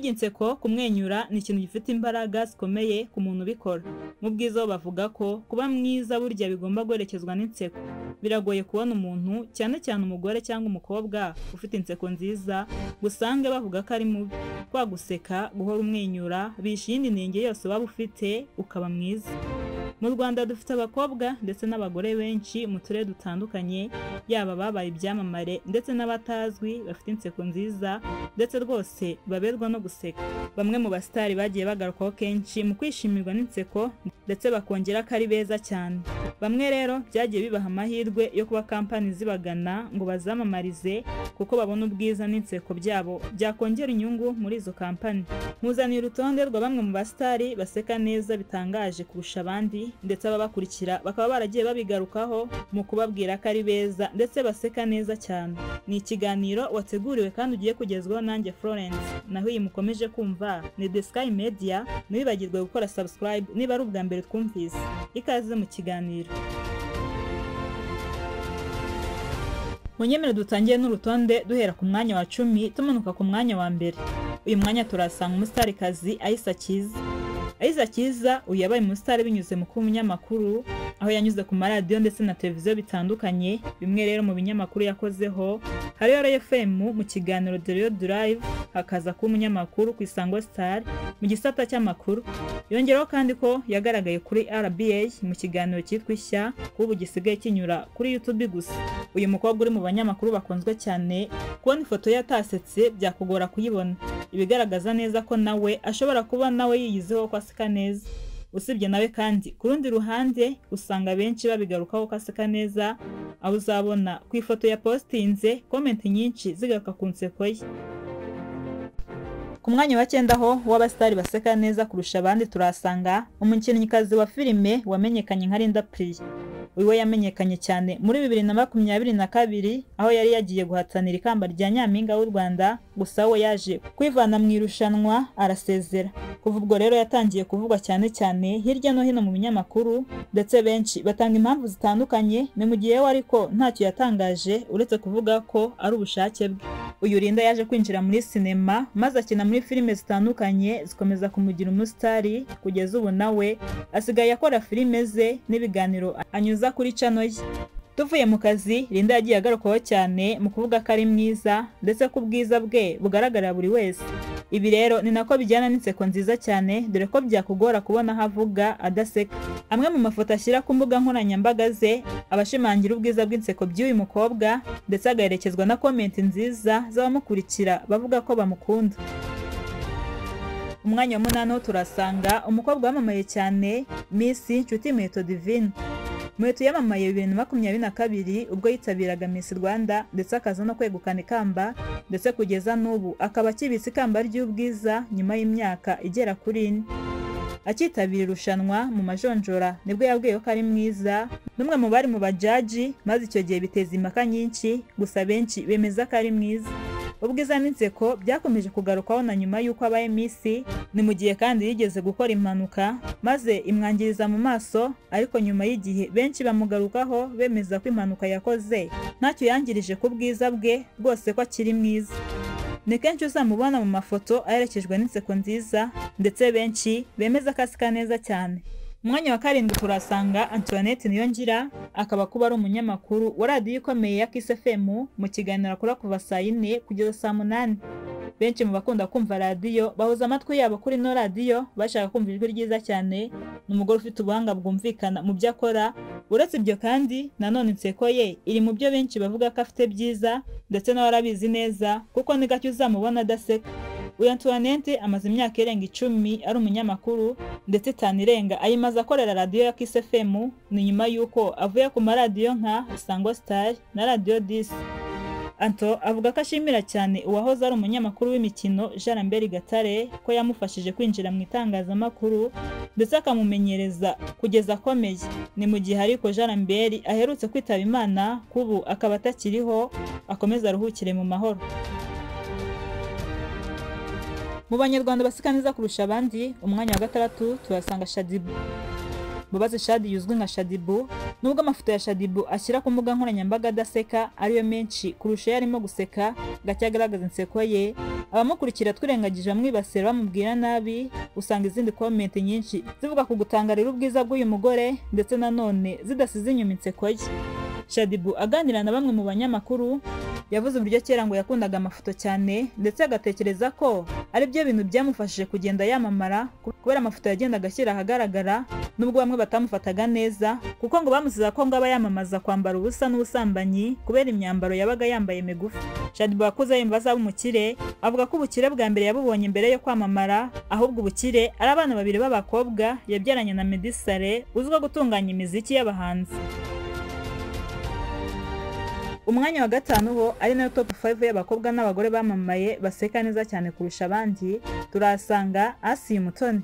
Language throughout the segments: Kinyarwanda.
Burya inseko, kumwenyura ni ikintu gifite imbaraga zikomeye ku muntu ubikora. Mu bwiza bo bavuga ko kuba mwiza burya bigomba guherekezwa n'inseko. Biragoye kubona umuntu, cyane cyane umugore cyangwa umukobwa ufite inseko nziza, gusange bavuga ko ari mubi. Kwa guseka, guhora umwenyura, bisha iyindi nenge yose waba ufite, ukaba mwiza. Mu Rwanda dufite abakobwa ndetse n'abagore benshi mu turere dutandukanye, yaba ababaye ibyamamare ndetse n'abatazwi bafite inseko nziza ndetse rwose baberwa no guseka. Bamwe mu basitari bagiye bagarukwaho kenshi mu kwishimirwa n'inseko ndetse bakongera ko ari beza cyane. Bamwe rero byagiye bibaha amahirwe yo kuba kampani zibagana ngo bazamamarize kuko babona ubwiza n'inseko byabo byakongera inyungu muri izo kampani. Nkuzaniye urutonde rwa bamwe mu basitari baseka neza bitangaje kurusha abandi, ndetse ababakurikira bakaba baragiye babigarukaho mu kubabwira ko ari beza ndetse baseka neza cyane. Ni ikiganiro wateguriwe kandi ugiye kugezwaho nanjye Florence, naho iyi mukomeje kumva ni The Sky Media. Ntiwibagirwe gukora subscribe niba ari ubwa mbere twumvise. Ikaze mu kiganiro. Munyemere dutangiye n'urutonde duhera ku mwanya wa 10 tumanuka ku mwanya wa 1. Uyu mwanya turasanga umustarikazi Aissa Cyiza. Aissa Cyiza uyu yabaye umusitari binyuze mu kuba umunyamakuru, aho yanyuze ku maradiyo ndetse na televiziyo bitandukanye. Bimwe rero mu binyamakuru yakozeho hariyo Royal FM mu kiganiro The Royal Drive, hakaza kuba umunyamakuru ku Isango Star mu gisata cy'amakuru. Yongeraho kandi ko yagaragaye kuri RBA mu kiganiro cyitwa Ishya, kubu gisigaye kinyura kuri YouTube gusa. Uyu mukobwa uri mu banyamakuru bakunzwe cyane, kubona ifoto ye atasetse byakugora kuyibona, ibigaragaza neza ko nawe ashobora kuba nawe yiyizeho ko aseka neza. Usibye nawe kandi ku rundi ruhande usanga benshi babigarukaho ko aseka neza, aho uzabona ku ifoto ya postinze komenti nyinshi zigaruka ku nseko ye. Ku mwanya wa 9 ho w'abasitari baseka neza kurusha abandi turasanga umukinnyikazi wa filime wamenyekanye nka Linda Priya. Uyu we yamenyekanye cyane muri 2022 aho yari yagiye guhatanira ikamba rya Nyampinga w'u Rwanda, gusa we yaje kwivana mu irushanwa arasezera. Kuva ubwo rero yatangiye kuvugwa cyane cyane hirya no hino mu binyamakuru, ndetse benshi batanga impamvu zitandukanye. Ni mu gihe we ariko ntacyo yatangaje uretse kuvuga ko ari ubushake bwe. Uyu Linda yaje kwinjira muri sinema maze akina muri filime zitandukanye zikomeza kumugira umusitari, kugeza ubu nawe asigaye akora filime ze n'ibiganiro anyuza kuri channel ye. Tuvuye mu kazi, Linda yagiye agarukwaho cyane mu kuvuga ko ari mwiza ndetse ko ubwiza bwe bugaragarira buri wese. Ibi rero ni nako bijyana n'inseko nziza cyane, dore ko byakugora kubona aho avuga adaseka. Amwe mu mafoto ashyira ku mbuga nkoranyambaga ze abashimangira ubwiza bw'inseko by'uyu mukobwa, ndetse agaherekezwa na komenti nziza z'abamukurikira bavuga ko bamukunda. Umwanya wa 8 turasanga umukobwa wamamaye cyane Miss Nshuti Muheto Divine. Muheto yamamaye 2022 ubwo yitabiraga Miss Rwanda ndetse akaza no kwegukana ikamba, ndetse kugeza n'ubu akaba akibitse ikamba ry'ubwiza nyuma y'imyaka igera kuri 4. Akitabira irushanwa mu majonjora nibwo yabwiye ko ari mwiza n'umwe mu bari mu bajaji, maze icyo gihe biteza impaka nyinshi, gusa benshi bemeza ko ari mwiza. Ubwiza n'inseko byakomeje kugarukwaho na nyuma y'uko abaye Miss. Ni mu gihe kandi yigeze gukora impanuka maze imwangiriza mu maso, ariko nyuma y'igihe benshi bamugarukaho bemeza ko impanuka yakoze ntacyo yangirije ku bwiza bwe rwose, ko akiri mwiza. Ni kenshi uzamubona mu mafoto aherekejwe n'inseko nziza, ndetse benshi bemeza ko aseka neza cyane. Umwanya wa 7 turasanga Antoinette Niyongira, akaba kuba ari umunyamakuru wa radiyo ikomeye ya Kiss FM mu kiganiro akora kuva saa 4 kugeza saa 8. Benshi mu bakunda kumva radiyo bahuza amatwi yabo kuri no radiyo bashaka kumva ijwi ryiza cyane. Ni umugore ufite ubuhanga bwumvikana mu byo akora. Uretse ibyo kandi nanone inseko ye iri mu byo benshi bavuga ko afite byiza, ndetse nawe arabizi neza kuko ni gake uzamubona adaseka. Uyu Antoinette amaze imyaka irenga 10 ari umunyamakuru, ndetse 5 irenga ayimaze akorera radiyo ya Kiss FM. Ni nyuma y'uko avuye ku maradiyo nka Isango Star na Radiyo 10. Anto avuga ko ashimira cyane uwahoze ari umunyamakuru w'imikino Jean Lambert Gatare ko yamufashije kwinjira mu itangazamakuru ndetse akamumenyereza kugeza akomeye. Ni mu gihe ariko Jean Lambert aherutse kwitaba Imana, kubu akaba atakiriho, akomeza aruhukire mu mahoro. Mu banyarwanda baseka neza kurusha abandi, umwanya wa 6 tuhasanga Shadibu. Mbabazi Shadi yuzwi nka Shadibu, nubwo amafoto ya Shadibu ashyira ku mbuga nkoranyambaga adaseka ariyo menshi kurusha iyo arimo guseka gake agaragaza inseko ye, abamukurikira twirengagije bamwibasira bamubwira nabi, usanga izindi komenti nyinshi zivuga ku gutangarira ubwiza bw'uyu mugore ndetse nanone zidasize inyuma inseko ye. Shadibu aganira na bamwe mu banyamakuru yavuze uburyo kera ngo yakundaga amafoto cyane ndetse agatekereza ko ari byo bintu byamufashije kugenda yamamara kubera amafoto yagendaga ashyira ahagaragara, nubwo bamwe batamufataga neza kuko ngo bamuziza ko ngo aba yamamaza kwambara ubusa n'ubusambanyi kubera imyambaro yabaga yambaye migufi. Shadibu wakuze yumva azaba umukire, avuga ko ubukire bwa mbere yabubonye mbere yo kwamamara, ahubwo ubukire ari abana babiri b'abakobwa yabyaranye na Meddy Saleh uzwiho gutunganya imiziki y'abahanzi. Umwanya wa gatanu ho ari nayo top 5 y'abakobwa n'abagore bamamaye baseka neza cyane kurusha abandi, turasanga Asiya Umutoni.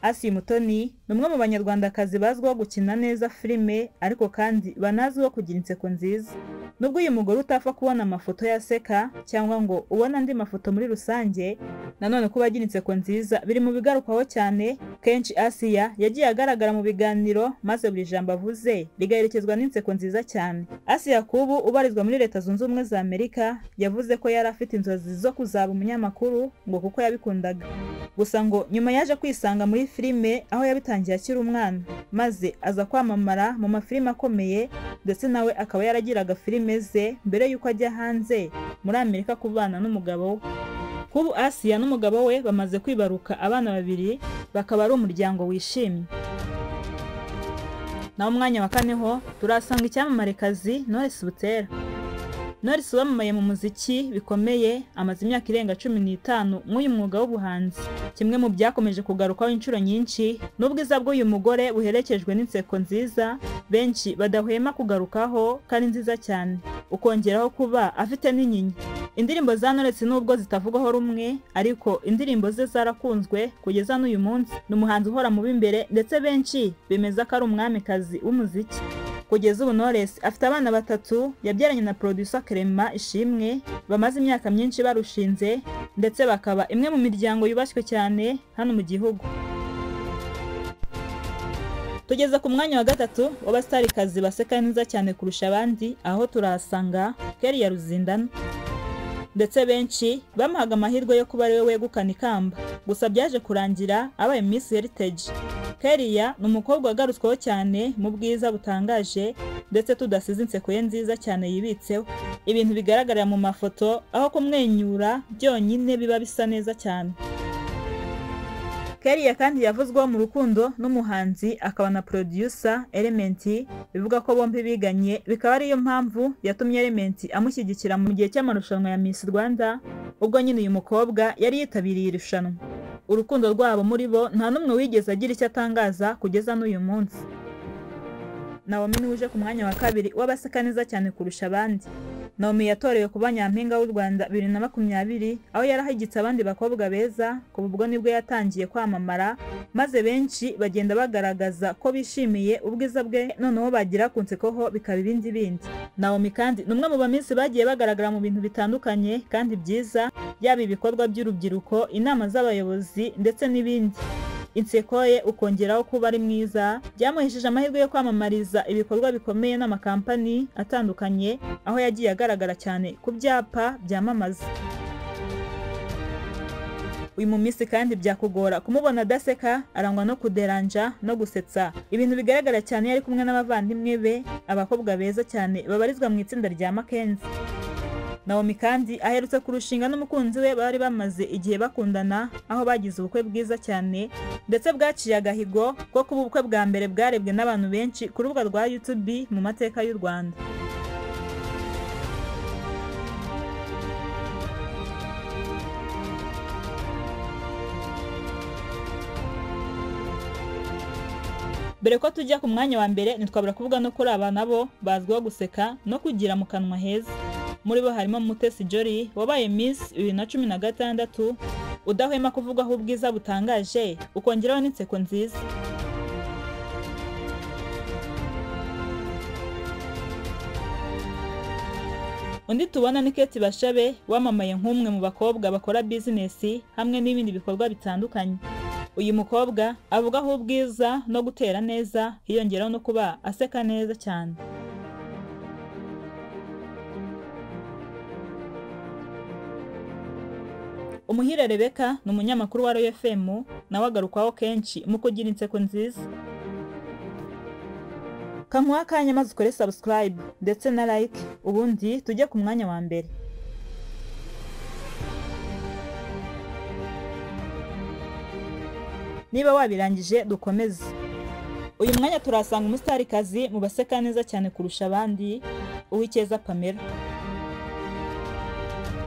Asiya Umutoni ni umwe mu banyarwandakazi bazwiho gukina neza filime ariko kandi banazwiho kugira inseko nziza. Nubwo uyu mugore utapfa kubona amafoto yaseka cyangwa ngo ubone andi mafoto muri rusange, nanone kuba agira inseko nziza biri mu bigarukwaho cyane. Kenshi Asiya yagiye agaragara mu biganiro maze buri jambo avuze rigaherekezwa n'inseko nziza cyane. Asiya kubu ubarizwa muri Leta Zunze Ubumwe za Amerika yavuze ko yari afite inzozi zo kuzaba umunyamakuru ngo kuko yabikundaga. Gusa ngo nyuma yaje kwisanga muri filime aho yabitangiye akiri umwana, maze aza kwamamara mu mafilime akomeye ndetse nawe akaba yaragiraga filime ze mbere y'uko ajya hanze muri Amerika kubana n'umugabo we. Kubu Asiya n'umugabo we bamaze kwibaruka abana babiri, bakaba ari umuryango wishimye. Naho umwanya wa kane ho turasanga icyamamarekazi Knowless Butera. Knowless wamamaye mu muziki bikomeye, amaze imyaka irenga 15 mw'uyu mwuga w'ubuhanzi. Kimwe mu byakomeje kugarukwaho inshuro nyinshi n'ubwiza bw'uyu mugore buherekejwe n'inseko nziza benshi badahwema kugarukaho kandi nziza cyane, ukongeraho kuba afite n'inyinya. Indirimbo za Knowless nubwo zitavugwaho rumwe, ariko indirimbo ze zarakunzwe kugeza n'uyu munsi. Ni umuhanzi uhora mu b'imbere ndetse benshi bemeza ko ari umwamikazi w'umuziki. Kugeza ubu Knowless afite abana batatu yabyaranye na producer Clement Ishimwe, bamaze imyaka myinshi barushinze ndetse bakaba imwe mu miryango yubashywe cyane hano mu gihugu. Tugeze ku mwanya wa gatatu w'abastarikazi baseka neza cyane kurusha abandi, aho turahasanga Kelly Ruzindana. Ndetse benshi bamuhaga amahirwe yo kuba ariwe wegukana ikamba, gusa byaje kurangira abaye Miss Heritage. Kelly ni umukobwa wagarutsweho cyane mu bwiza butangaje ndetse tudasize inseko ye nziza cyane yibitseho, ibintu bigaragarira mu mafoto aho kumwenyura byonyine biba bisa neza cyane. Kelly kandi yavuzweho mu rukundo n'umuhanzi akaba na producer Element, bivuga ko bombi biganye, bikaba ariyo mpamvu yatumye Element amushyigikira mu gihe cy'amarushanwa ya Miss Rwanda, ubwo nyine uyu mukobwa yari yitabiriye irushanwa. Urukundo rwabo muri bo nta n'umwe wigeze agira icyo atangaza kugeza n'uyu munsi. Naomi niwe uje ku mwanya wa kabiri w'abaseka neza cyane kurusha abandi. Naomi yatorewe kuba nyampinga w'u Rwanda 2020, aho yarahigitse abandi bakobwa beza. Kuva ubwo nibwo yatangiye kwamamara, maze benshi bagenda bagaragaza ko bishimiye ubwiza bwe, noneho bagira ku nseko ho bikaba ibindi bindi. Naomi kandi ni umwe mu baminsi bagiye bagaragara mu bintu bitandukanye kandi byiza, yaba ibikorwa by'urubyiruko, inama z'abayobozi ndetse n'ibindi. Inseko ye ukongeraho kuba ari mwiza byamuhesheje amahirwe yo kwamamariza ibikorwa bikomeye n'amakampani atandukanye, aho yagiye agaragara cyane ku byapa byamamaza. Uyu mu minsi kandi byakugora kumubona adaseka, arangwa no kuderanja no gusetsa, ibintu bigaragara cyane yari kumwe n'abavandimwe be, abakobwa beza cyane babarizwa mu itsinda rya Mackenzie. Naomi kandi aherutse kurushinga n'umukunzi we bari bamaze igihe bakundana, aho bagize ubukwe bwiza cyane ndetse bwaciye agahigo ko kuba ubukwe bwa mbere bwarebwe n'abantu benshi ku rubuga rwa YouTube mu mateka y'u Rwanda. Mbere ko tujya ku mwanya wa mbere ntitwabura kuvuga no kuri aba nabo bazwiho guseka no kugira mu kanwa heza. Muri bo harimo Mutesi Jolly wabaye Miss 2016, udahwema kuvugwaho ubwiza butangaje ukongeraho n'inseko nziza. Undi tubona ni Kate Bashabe wamamaye nk'umwe mu bakobwa bakora business hamwe n'ibindi bikorwa bitandukanye. Uyu mukobwa avugaho ubwiza no gutera neza, hiyongeraho no kuba aseka neza cyane. Umuhire Rebecca ni umunyamakuru wa Royal FM, nawe agarukwaho kenshi mu kugira inseko nziza. Kankuha akanya maze ukore subscribe ndetse na like, ubundi tujye ku mwanya wa mbere. Niba wabirangije dukomeze. Uyu mwanya turasanga umustarikazi mu baseka neza cyane kurusha abandi, Uwicyeza Pamela.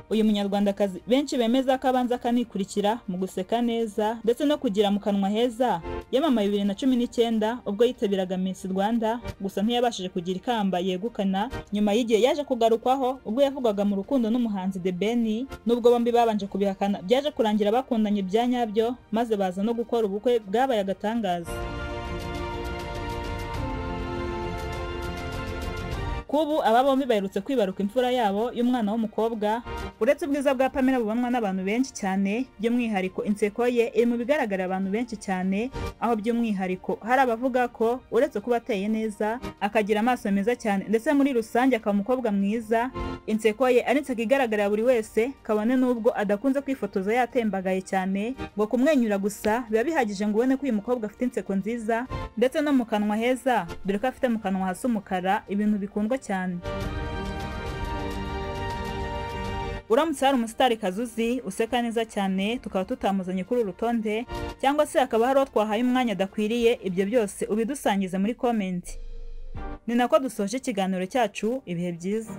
Uyu munyarwandakazi benshi bemeza ko abanza akanikurikira mu guseka neza ndetse no kugira mu kanwa heza, yamamaye 2019 ubwo yitabiraga Miss Rwanda, gusa ntiyabashije kugira ikamba yegukana. Nyuma y'igihe yaje kugarukwaho ubwo yavugwaga mu rukundo n'umuhanzi The Ben, nubwo bombi babanje kubihakana, byaje kurangira bakundanye bya nyabyo maze baza no gukora ubukwe bwabaye agatangaza. Kubu aba bombi baherutse kwibaruka imfura yabo y'umwana w'umukobwa. Uretse ubwiza bwa Pamela bubonwa n'abantu benshi cyane, by'umwihariko inseko ye iri mu bigaragarira abantu benshi cyane, aho by'umwihariko hari abavuga ko uretse kuba ateye neza, akagira amaso meza cyane ndetse muri rusange akaba umukobwa mwiza, inseko ye ari inseko igaragarira buri wese, kabone n'ubwo adakunze kwifotoza yatembagaye cyane, ngo kumwenyura gusa biba bihagije ngo ubone ko uyu mukobwa afite inseko nziza ndetse no mu kanwa heza, dore ko afite mu kanwa hasa umukara, ibintu bikundwa cyane. Uramutse hari umustarikazi uzi useka neza cyane tukaba tutamuzanye kuri uru rutonde, cyangwa se hakaba hari uwo twahaye umwanya adakwiriye, ibyo byose ubidusangize muri comment. Ni nako dusoje ikiganiro cyacu. Ibihe byiza.